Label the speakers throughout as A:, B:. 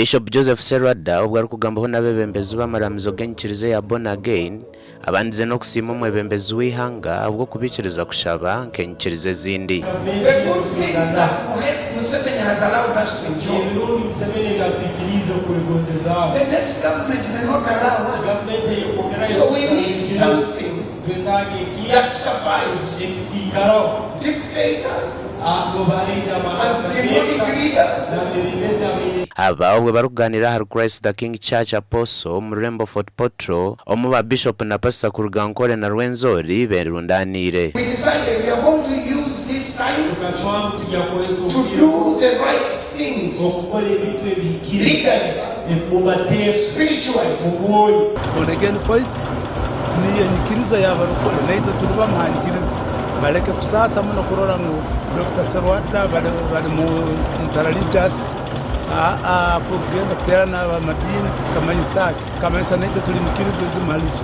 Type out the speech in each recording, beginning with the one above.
A: Bishop Joseph Serwadda obwo arikugambaho n'abeebembezi b'amaramizo g'enyikiriza eya Born Again, abandize n'okusiima omwebembezi w'eihanga ahabw'okubaikiriza kushaba nk'enyikiriza ezindi. Aba obwe barikuganira ahari Christ the King Church Apostle omu rurembo Fort Portal, omu ba Bishop na Pastor kuruga Nkore na Rwenzori berundaniire.
B: Born Again Voice niyo enyikiriza y'abarokore naitwe turi bamu ha nyikiriza. Baleke kusaasa muno kurora ngu Dokita Serwadda bali mu interreligious kugenda kuterana ab'amadiini kamanyisa ki? Kamanyisa naitwe tuli nyikiriza ezimu hali zo.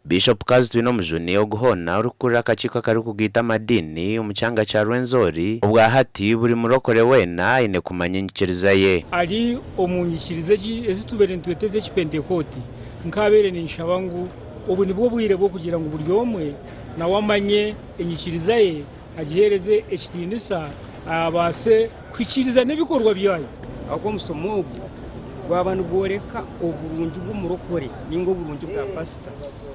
A: Bishop Kazi Twinomujuni ogu hoona orikukurira akakiiko akarikugaita amadiini omu kyanga kya Rwenzori, obwahati buri murokore weena aine kumanya enyikiriza ye.
C: Ari omu nyikiriza egi ezi tubaire nitweta ez'Ekipentekooti, nkaabaire ninshaba ngu obu nibwo bwire bw'okugira ngu buri omwe nawe amanye enyikiriza ye, agiheereze ekitiinisa, abaase kuhikiiriza n'ebikorwa byayo.
D: Ahabw'okuba omushomo ogu gwaba nigworeka oburungi bw'omurokore ninga oburungi bwa pasita,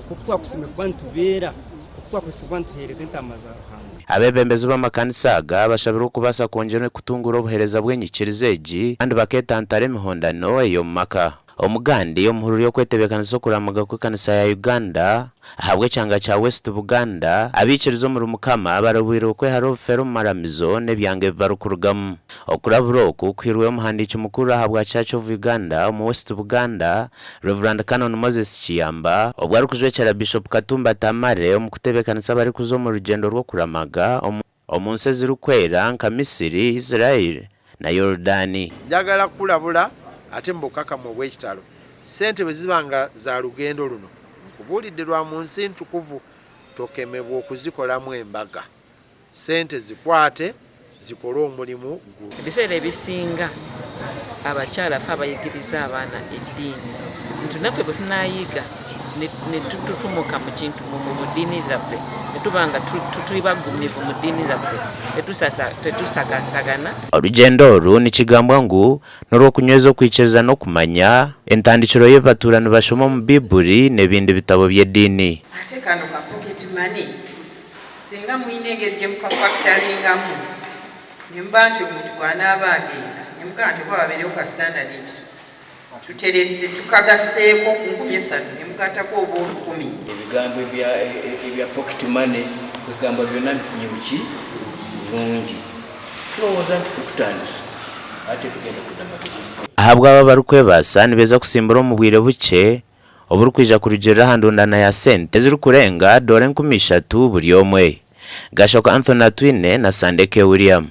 D: nk'oku twakusiimire kuba nitubeera, nk'oku twakubaasize kuba nituheereza entaama za Ruhanga.
A: Abeebembezi b'amakanisa aga bashabirwe okubaasa kwongyera kutunguura obuheereza bw'enyikiriza egi kandi bakeetantara emihondano ey'omu maka. Omugandi omuhururu y'okwetebeekanisa okuramaga kw'ekanisa ya Uganda ahabw'ekyanga kya West Buganda, abaikiriza omuri Mukama barabwirwe kwehara obufere omu maramizo n'ebyanga ebi barikurugamu. Okurabura oku kuhairweyo omuhandiiki mukuru ahabwa Church of Uganda omu West Buganda, Rev. Canon Moses Kiyamba, obwo arikujwekyera Bishop Katumba Tamale omu kutebeekanisa abarikuza omu rugyendo rw'okuramaga omu omu nsi ezirikwera nka Misiri, Israel na Yorudaani.
E: Njagala kukulabula ate mu bukkakkamu obw'ekitalo, ssente bwe ziba nga za lugendo luno, nkubuulidde lwa mu nsi ntukuvu, tokemebwa okuzikolamu embaga. Ssente zikwate zikole omulimu gu.
F: Ebiseera ebisinga abakyala ffe abayigiriza abaana eddiini nti naffe bwe tunaayiga ne tututumuka mu kintu mu ddiini zaffe ne tuba nga tuli baggumivu mu ddiini zaffe tetusagaasagana.
A: Orugyendo oru nikigambwa ngu n'orw'okunyweza okwikiriza n'okumanya entandikiro y'ebi batuura nibashoma omu Baiburi n'ebindi bitabo by'ediini.
G: Ate kano ka pocket money singa muyina engeri gyemukafactoringamu nemuba nti omuntu bwanaaba agenda nemugamba nti oba wabeerewo ka standard nti Tuterese tukagaseeko ku 3000 ne mugattako obw'olukumi.
H: Ebigambo ebya ebya pocket money kwegamba byonna mbifunye buki bulungi. Tulowooza nti ffe tutandise ate tetugenda kudda mabega.
A: Ahabw'abo abarikwebaasa nibeeza kutsimbura omu bwire bukye oburikwija kurugiirira aha ndundana ya sente ezirikurenga doora 3000 buri omwe. Gashoko Anthony Atwine na Sandeke William.